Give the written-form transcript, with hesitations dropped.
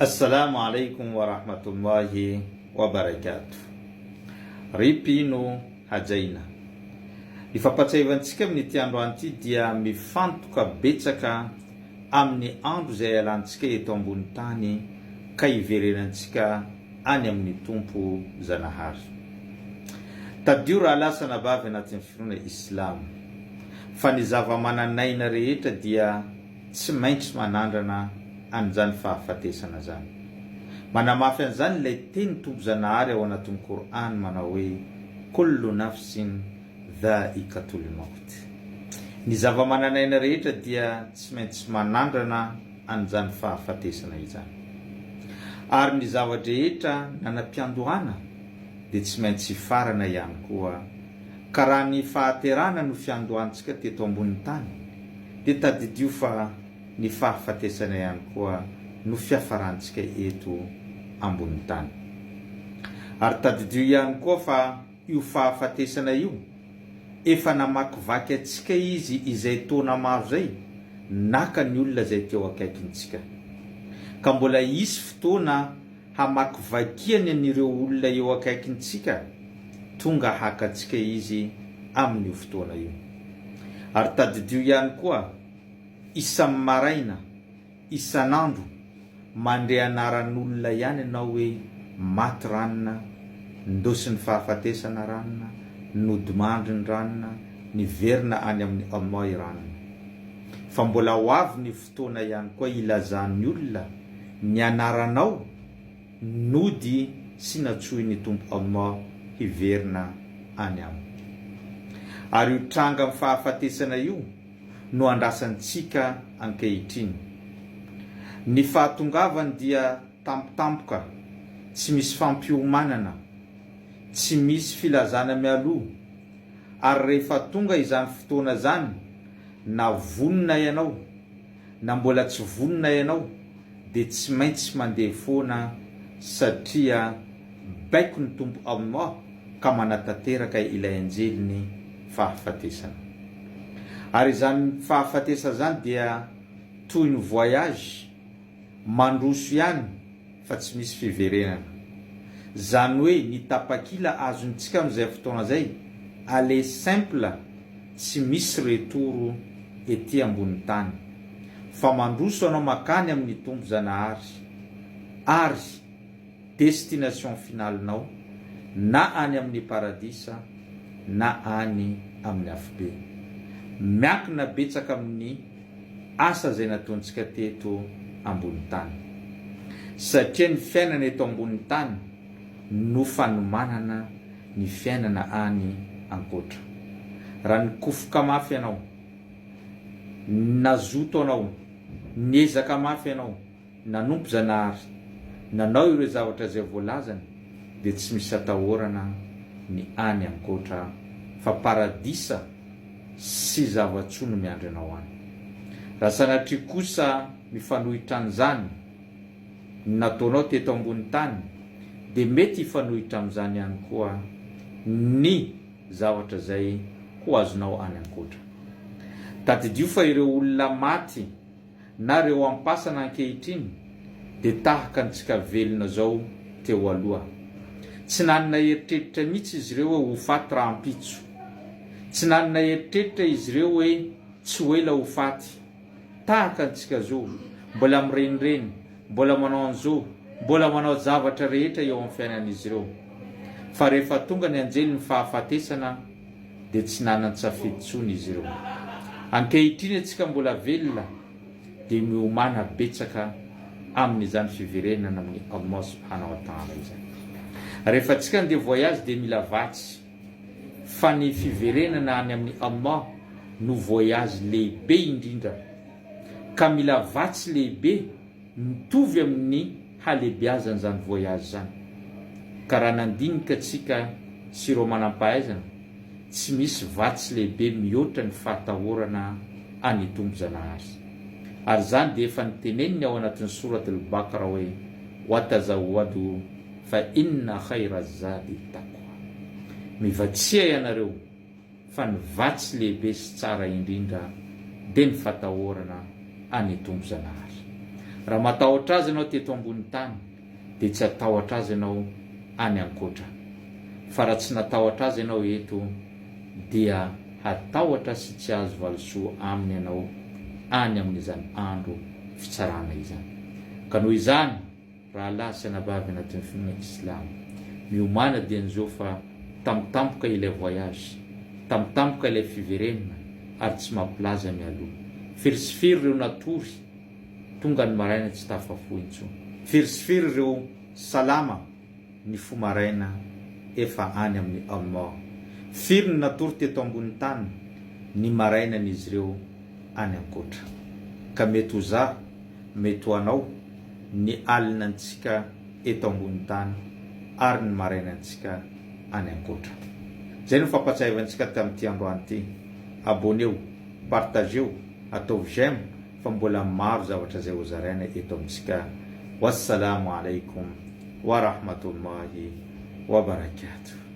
Assalamu alaikum wa rahmatullahi wa barakatuh. Ry mpino hajaina. Ny fampatsiahivantsika amin'ity androany ity dia mifantoka betsaka amin'ny andro izay ialantsika eto ambony tany ka hiverenantsika any amin'ny Tompo Zanahary. Tadidio rahalahy sy anabavy anatin'ny finoana Islam fa ny zava-manan'aina rehetra dia tsy maintsy manandrana an'izany fahafatesana izany. Manamafy an'izany ilay teny Tompo Zanahary ao anatin'ny Kor'âny manao hoe, Kullu nafsin dha'ikatul maut. Ny zava-manan'aina rehetra dia tsy maintsy manandrana an'izany fahafatesana izany. Ary ny zava-drehetra nanam-piandohana dia tsy maintsy hifarana ihany koa Ka raha ny fahaterahana no fiandohantsika teto ambonin'ny tany, dia tadidio fa ny fahafatesana ihany koa no fiafarantsika eto ambonin'ny tany. Ary tadidio ihany koa fa io fahafatesana io, efa namakivaky antsika izy izay taona maro izay, naka ny olona izay teo akaikintsika. Ka mbola hisy fotoana hamakivakiany an'ireo olona eo akaikintsika, tonga haka antsika izy amin'io fotoana io. Ary tadidio ihany koa, isa-maraina, isan'andro, mandre anaran'olona ihany ianao hoe maty ranona, ndosin'ny fahafatesana ranona, nodimandry ny ranona, niverina any amin'i Allah i ranona. Fa mbola ho avy ny fotoana ihany koa hilazan'ny olona ny anaranao nody sy natsoin'ny Tompo Allah hiverina any Aminy. Ary io tranga amin'ny fahafatesana io no andrasantsika ankehitriny. Ny fahatongavany dia tampotampoka, tsy misy fampiomanana, tsy misy filazana mialoha, ary rehefa tonga izany fotoana izany, na vonona ianao na mbola tsy vonona ianao dia tsy maintsy mandeha foana satria baiko ny Tompo Allah ka manatanteraka ilay anjeliny fahafatesana. Ary izany fahafatesana izany dia toy ny voyage Mandroso ihany fa tsy misy fiverenana. Zany hoe ny tapakila azontsika amin'izay fotoana zay, aller simple tsy misy retour ety ambony tany. Fa mandroso anao makany amin'ny Tompo Zanahary ary destination finale-nao na any amin'ny paradisa na any amin'ny afobe. Miankina betsaka amin'ny asa izay nataontsika teto ambony tany. Satria ny fiainana eto ambony tany no fanomanana ny fiainana any ankoatra. Raha nikofoka mafy ianao, nazoto anao, niezaka mafy ianao, Nanompo Zanahary, nanao ireo zavatra izay voalazany dia tsy misy atahorana ny any ankoatra fa paradisa sy zava-tsoa no miandry anao any. Raha sanatria kosa mifanohitra an'izany ny nataonao teto ambony tany dia mety hifanohitra amin'izany ihany koa ny zavatra izay ho azonao any ankoatra. Tadidio fa ireo olona maty na reo ampasana ankehitriny de tahaka antsika velona zao teo aloha. Tsy nanana eritreritra mitsy izy ireo hoe ho faty rahampitso. Tsy nanana eritreritra izy ireo hoe tsy ho ela ho faty. Tahaka antsika zao, mbola mirenireny, mbola manao anzao, mbola manao zavatra rehetra eo amin'ny fiainan'izy ireo. Fa rehefa tonga ny anjelin'ny fahafatesana, dia tsy nanan-tsafidy intsony izy ireo. Ankehitriny antsika mbola velona dia miomàna betsaka amin'izany fiverenana amin'i Allah subhanahu wa ta'ala izany. Rehefa antsika andeha voyage dia mila vatsy, fa ny fiverenana any amin'i Allah no voyage lehibe indrindra, ka mila vatsy lehibe mitovy amin'ny halebiazan'izany voyage izany. Ka raha nandinika tsika sy ireo manampahaizana, tsy misy vatsy lehibe mihoatra ny fahatahorana an'i Tompo Zanahary. Ary izany dia efa niteneniny ao anatin'ny Sourat Al-Baqarah hoe, Watazawwadu fa inna khayra zadi taqwa. Mivatsia ianareo fa ny vatsy lehibe sy tsara indrindra dia ny fatahorana an'i Tompo Zanahary. Raha matahotra Azy ianao teto ambony tany, dia tsy hatahotra Azy ianao any ankoatra. Fa raha tsy natahotra Azy ianao eto, dia hatahotra sy tsy hahazo valisoa Aminy ianao any amin'izany andro fitsarana izany. Ka noho izany, rahalahy sy anabavy anatin'ny finoana Islamo, miomàna dian'izao fa tampotampoka ilay voyage, tampotampoka ilay fiverenana ary tsy mampilaza mialoha. Firy sy firy ireo natory tonga ny maraina tsy tafafoha intsony. Firy sy firy ireo salama nifoha maraina efa any amin'i Allah. Firy ny natory teto ambony tany ny marainan'izy ireo any ankoatra. Ka mety ho za, mety ho anao, ny alinantsika eto ambony tany ary ny marainantsika any ankoatra. Izay no fampatsiahivantsika tamin'ity androany ity. Abonneo, partageo, ataovy j'aime fa mbola maro zavatra izay hozaraina eto amintsika. Wassalamo alaikum warahmatullahi wabarakatuh.